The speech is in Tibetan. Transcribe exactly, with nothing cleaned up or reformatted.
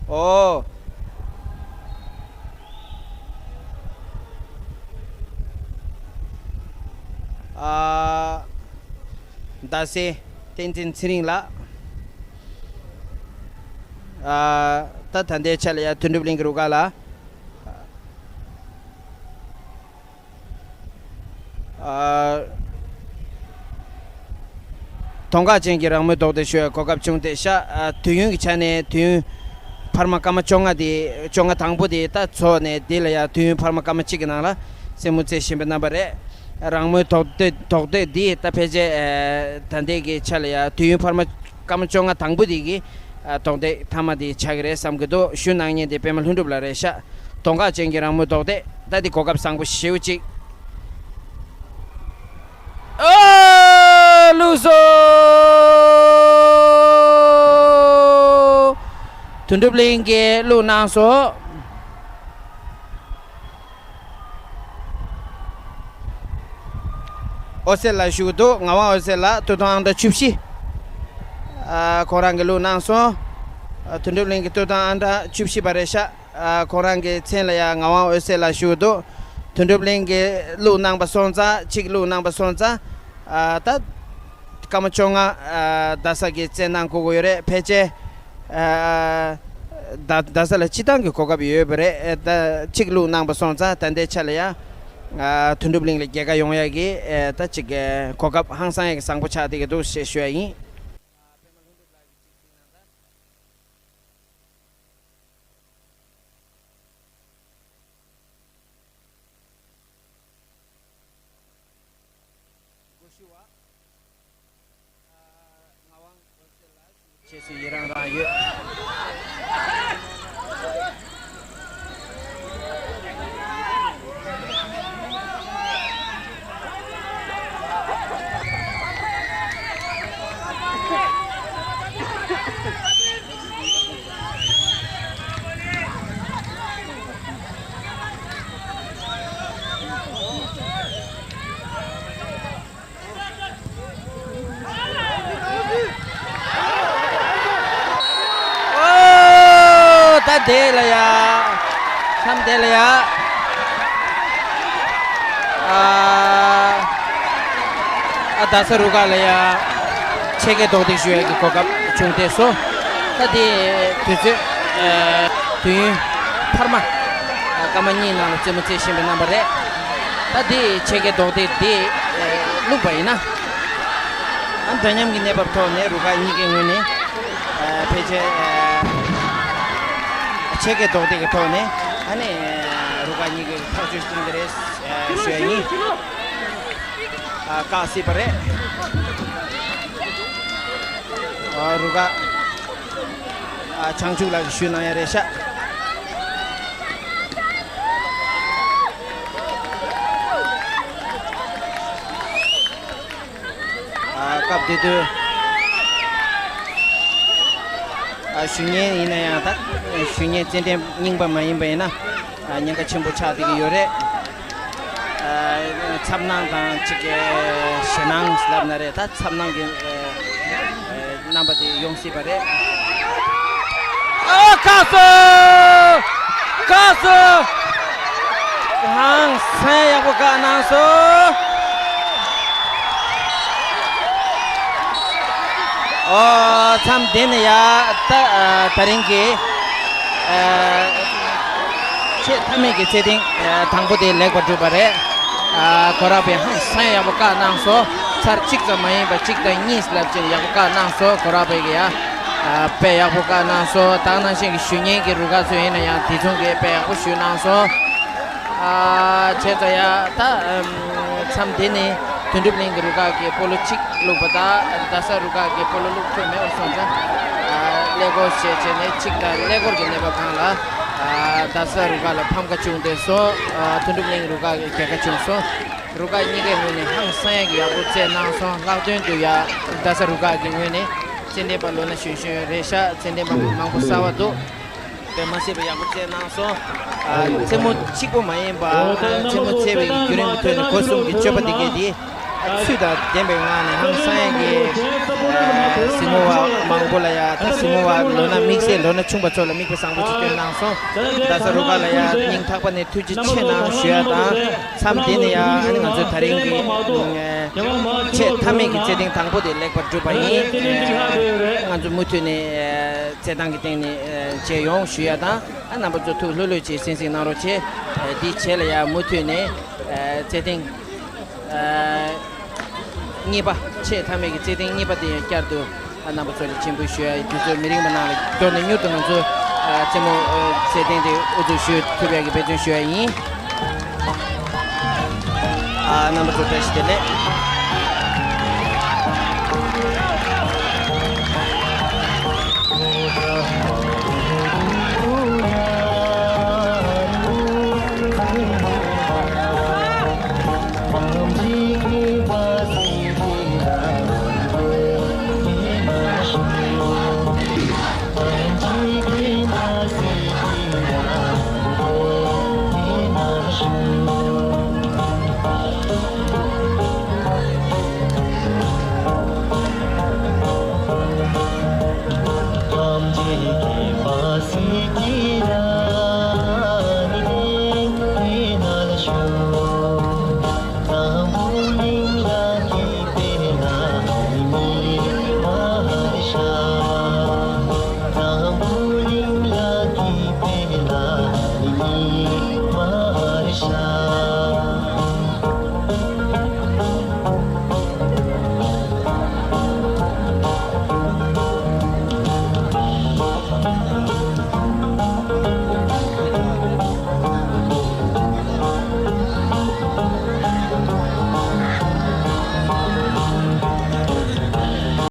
ཨོ། ཨ། རྡ་སའི་བསྟན་འཛིན་ཚེ་རིང་ལགས། ཨ། ད་ད་ལྟའི་ཆ་ལ་ཡ་དོན་གྲུབ་གླིང་གི་རུ་ཁག་ལ། ཨ། དོང་ཁ་ཅན་གྱི་རང་མོས་རྡོག་རྡེག་ཞུ་བའི་གོ་སྐབས་བྱུང་སྟེ་ཤག་ཨ། དུས་ཡུན་གྱི་ཆ་ནས་དུས་ཡུན་འཕར་མ་སྐར་མ་བཅོ་ལྔ་དེ། བཅོ་ལྔ་དང་པོ་དེ་ད་ཚོགས་ནས་དེ་ལ་ཡང་དུས་ཡུན་འཕར་མ་སྐར་མ་གཅིག་གི་ནང་ལ་རྩེད་མོ་རྩེ་བཞིན་པའི་རྣམ་པ་རེད། རང་མོས་རྡོག་རྡེག་རྡོག་རྡེག་འདི་ད་ཕལ་ཆེར་ཨ། ད་ལྟའི་གི་ཆ་ལ་ཡང་དུས་ཡུན་འཕར་མ་སྐར་མ་བཅོ་ལྔ་དང་པོ་དེ་གི་ཨ། རྡོག་རྡེག་མཐའ་མ་དེ་ཆགས་ཀྱི་རེད་བསམ་གྱི་འདུག་ཞུ་གནང་མཁན་དེ་པད་མ་ལྷུན་གྲུབ་ལགས་རེད་ཤག་དོང་ཁ་ཅན་གྱི་རང་མོས་རྡོག་རྡེག་ད་འདི་གོ་སྐབས་བཟང་པོ་ཞེ་པོ་ཅིག་ཨ། བླུགས་སོང་། དོན་གྲུབ་གླིང་གིས་བླུགས་གནང་སོང་། འོད་ཟེར་ལགས་བཞུགས་འདུག་ངག་དབང་འོད་ཟེར་ལགས། སྟོད་ཐུང་ཨང་གྲངས་བཅུ་བཞི། ཨ། ཁོང་རང་གིས་བླུགས་གནང་སོང་། ཨ། དོན་གྲུབ་གླིང་གི་སྟོད་ཐུང་ཨང་གྲངས་བཅུ་བཞི་པ་རེད་ཤག་ཨ། ཁོང་རང་གི་མཚན་ལ་ཡང་ངག་དབང་འོད་ཟེར་ལགས་བཞུགས་འདུག་དོན་གྲུབ་གླིང་གིས་བླུགས་གནང་པ་སོང་ཙང་། གཅིག་བླུགས་གནང་པ་སོང་ཙང་། ཨ། ད་སྐར་མ་བཅོ་ལྔ། ཨ། རྡ་ས་གིས་རྩེད་གནང་དགོས་ཀྱི་ཡོད་རེད། ཕལ་ཆེར། ཨ། རྡ་རྡ་ས་ལ་སྤྱི་བཏང་གི་གོ་སྐབས་ཡོད་པ་རེད། ཨ། ད་གཅིག་བླུགས་གནང་པ་སོང་ཙང་ད་ལྟའི་ཆ་ལ་ཡང་། ཨ། དོན་གྲུབ་གླིང་ལ་རྒྱལ་ཁ་ཡོང་ཡག་གི། ཨ། ད་ཅིག་གོ་སྐབས་ཧང་སང་ཡག་གི་བཟང་པོ་ཆགས་བསྡད་ཀྱི་འདུག་ཞེས་ཞུ་ཡ་ཡིན། ཆེད་སུ་ཡི་རང་རང་ཡོད། ཨོ། ད་དེ་ལ་ཡ། མཚམས་དེ་ལ་ཡ། ཨ། ཨ། རྡ་ས་རུ་ཁག་ལ་ཡ། ཆེད་མཁས་རྡོག་རྡེག་ཞུ་ཡག་གི་གོ་སྐབས་བྱུང་སྟེ་སོ། ད་དེ་དུས་ཚོད། ཨ། དུས་ཡུན་འཕར་མ། ཨ། སྐར་མ་གཉིས་ནང་ལ་རྩེད་མོ་རྩེ་བཞིན་པའི་རྣམ་པ་རེད། ད་དེ་ཆེད་མཁས་རྡོག་རྡེག་དེ། ཨ། བླུགས་པ་ཡིན་ན། ཨ། འདྲ་མཉམ་གྱི་གནས་བབ་ཐོག་ནས་རུ་ཁག་གཉིས་ཀའི་ངོས་ནས། ཨ། ཕལ་ཆེར། ཨ། ཆེད་མཁས་རྡོག་རྡེག་གི་ཐོག་ནས། ཨ་ནི་རུ་ཁག་གཉིས་ཀྱིས་ཐག་གཅོད་བཏང་གི་རེད། ཨ། ཞུ་ཡ་ཡིན། ཨ། བཀག་སྲིད་པ་རེད། ཨ། རུ་ཁག་ཨ། བྱང་ཆུབ་ལགས་ཀྱིས་ཞུས་གནང་ཡ་རེད་ཤག་ཨ། སྐབས་དེ་དུས། ཨ། ཞུ་མཁན་ཡིན་ན་ཡང་། ད་ཞུ་མཁན་རྩེད་འགྲན་རྙིང་པ་མ་ཡིན་པ་ཡིན་ན། ཨ། ཉེན་ཁ་ཆེན་པོ་ཆགས་བསྡད་ཀྱི་ཡོད་རེད། ཨ། འཚབ་སྣང་དང་གཅིག་གི་ཞེད་སྣང་ལབ་ན་རེད། ད་འཚབ་སྣང་གི། ཨ། རྣམ་པ་དེ་ཡོང་སྲིད་པ་རེད། ཨ། བཀག་སོང་། བཀག་སོང་། ཧང་སང་ཡག་པོ་བཀག་གནང་སོང་། ཨོ། མཚམས་དེ་ནས་ཡ། ད། ཨ། ད་རིང་གི། ཨ། ཆེས་མཐའ་མའི་གི་རྩེད་ཐེངས། ཨ། དང་པོ་དེ་ལེགས་པར་གྲུབ་པ་རེད། ཨ། གོ་ར་པས་ཧང་སང་ཡག་པོ་བཀག་གནང་སོང་། ཚར་གཅིག་ཙམ་མ་ཡིན་པ་གཅིག་དང་གཉིས་ལབ་ཅིང་ཡག་པོ་བཀག་གནང་སོང་། གོ་ར་པས་གི་ཡ། ཨ། དཔེ་ཡག་པོ་བཀག་གནང་སོང་། ད་ག་ནང་བཞིན་གི་ཞུ་མཁན་གི་རུ་ཁག་ཚོ་ཡིན་ན་ཡང་དེ་མཚུངས་གི་དཔེ་ཡག་པོ་ཞུས་གནང་སོང་། ཨ། བྱས་ཙང་ཡ། ད། ཨམ། མཚམས་དེ་ནས་དོན་གྲུབ་གླིང་གི་རུ་ཁག་གིས་སྤོ་ལོ་གཅིག་བླུགས་པ་དང་རྡ་ས་རུ་ཁག་གིས་སྤོ་ལོ་བླུགས་ཐུབ་མེད་པ་སོང་ཙང་། ཨ། ཀླད་ཀོར་བྱས་བྱས་ནས་གཅིག་དང་ཀླད་ཀོར་གྱི་གནས་བབ་སྒང་ལ། ཨ། རྡ་ས་རུ་ཁག་ལ་ཕམ་ཁ་བྱུང་སྟེ་སོང་། ཨ། དོན་གྲུབ་གླིང་རུ་ཁག་གིས་རྒྱལ་ཁ་བྱུང་སོང་། རུ་ཁག་གཉིས་ཀའི་ངོས་ནས་ཧང་སང་ཡག་གི་ཡག་པོ་རྩེད་གནང་སོང་། ལྷག་དོན་དུ་ཡ། རྡ་ས་རུ་ཁག་གི་ངོས་ནས་རྩེད་འགྲན་པ་ལོ་ན་གཞོན་གཞོན་རེད་ཤག་རྩེད་འགྲན་པ་མང་པོ་གསར་པ་འདུག་དཔེ་མ་སྲིད་པ་ཡག་པོ་རྩེད་གནང་སོང་། ཨ། རྩེད་མོ་གཅིག་པོ་མ་ཡིན་པ། ཨ། རྩེད་མོ་རྩེ་བའི་བརྒྱུད་རིམ་ཁྲོད་ནས་སྒོ་གསུམ་གྱི་སྤྱོད་པ་དེ་གས་དེ། ཚུལ་དང་ལྡན་པའི་ངང་ནས་ཧང་སང་ཡག་གི་གཟིགས་མོ་བ་མང་པོ་ལ་ཡ། ད་གཟིགས་མོ་བ་ལོ་ན་དམིགས་བསལ་ལོ་ན་ཆུང་བ་ཚོ་ལ་མིག་དཔེ་བཟང་པོ་ཅིག་སྟོན་གནང་སོང་། རྡ་ས་རུ་ཁག་ལ་ཡ་སྙིང་ཐག་པ་ནས་ཐུགས་རྗེ་ཆེ་གནང་ཞུ་ཡ་དང་། མཚམས་འདི་ནས་ཡ་ཨ་ནི་ང་ཚོའི་ད་རིང་གི་ཆེས་མཐའ་མའི་གི་རྩེད་ཐེངས་དང་པོ་དེ་ལེགས་པར་གྲུབ་པ་ཡིན། ང་ཚོ་མུ་མཐུད་ནས་རྩེད་ཐང་གི་སྟེང་ནས་མཇལ་ཡོང་ཞུ་ཡ་དང་། ཨ་རྣམ་པ་ཚོ་ཐུགས་ལྷོད་ལྷོད་བྱས་གཟིགས་གཟིགས་གནང་རོགས་བྱེད། འདིའི་རྗེས་ལ་ཡ་མུ་མཐུད་ནས་རྩེད་ཐེངས་གཉིས་པ། ཆེས་མཐའ་མའི་གི་རྩེད་ཐེངས་གཉིས་པ་དེ་ཡང་བསྐྱར་དུ་རྣམ་པ་ཚོ་ལ་སྤྱན་འབུལ་ཞུ་ཡ་ཡིན། དུས་ཚོད་མི་རིང་བ་ནང་ལ་མགྱོགས་ནས་མྱུར་དུ་ང་ཚོ་རྩེད་མོ་རྩེད་ཐེངས་དེ་དབུ་འཛུགས་ཞུ་ཐུབ་ཡ་གི་འབད་བརྩོན་ཞུ་ཡ་ཡིན། རྣམ་པ་ཚོ་བཀྲ་ཤིས་བདེ་ལེགས།